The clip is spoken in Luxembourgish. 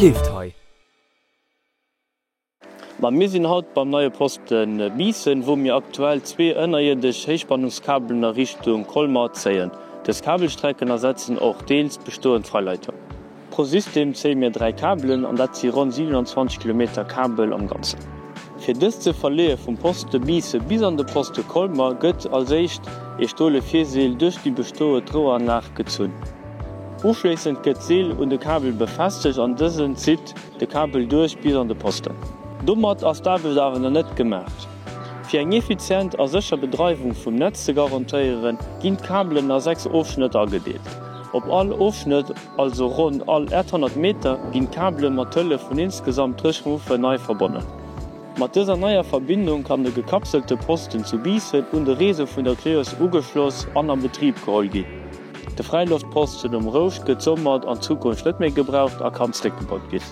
leeft hei? Ma mir sinn haut beim neie Posten Biissen, wou mir aktuell zwee ënnerierdesch Héichspannungskabelen a Richtung Colmer zéien. Dës Kabelstrecken ersetzen och deels bestoend Freileitung. Pro System zéie mir 3 Kabelen an dat si ronn 27 Kilometer Kabel am Ganzen. Fir dës ze verleeë vum Poste Biisse bis an de Poste Colmer gëtt als éischt ee stole Virseel duerch déi bestoend Roueranlag gezunn. Uschléissend gëtt d'Seel un de Kabel befestegt an dësen zitt de Kabel duerch bis an de Posten. Domat ass d'Aarbecht awer nach net gemaach. Fir eng effizient a sécher Bedreiwung vum Netz ze garantéieren, ginn d'Kabelen a 6 Ofschnëtter agedeelt. Op all Ofschnëtt, also ronn all 800 Meter, ginn d'Kabele mat Hëllef vun insgesamt 30 Muffe nei verbonnen. Mat dëser neier Verbindung kann de gekapselte Posten zu Biissen un de Réseau vun der Creos ugeschloss an a Betrib geholl ginn. De Fräiloftposten um Rouscht gëtt soumat an Zukunft net méi gebraucht a kann zréckgebaut ginn.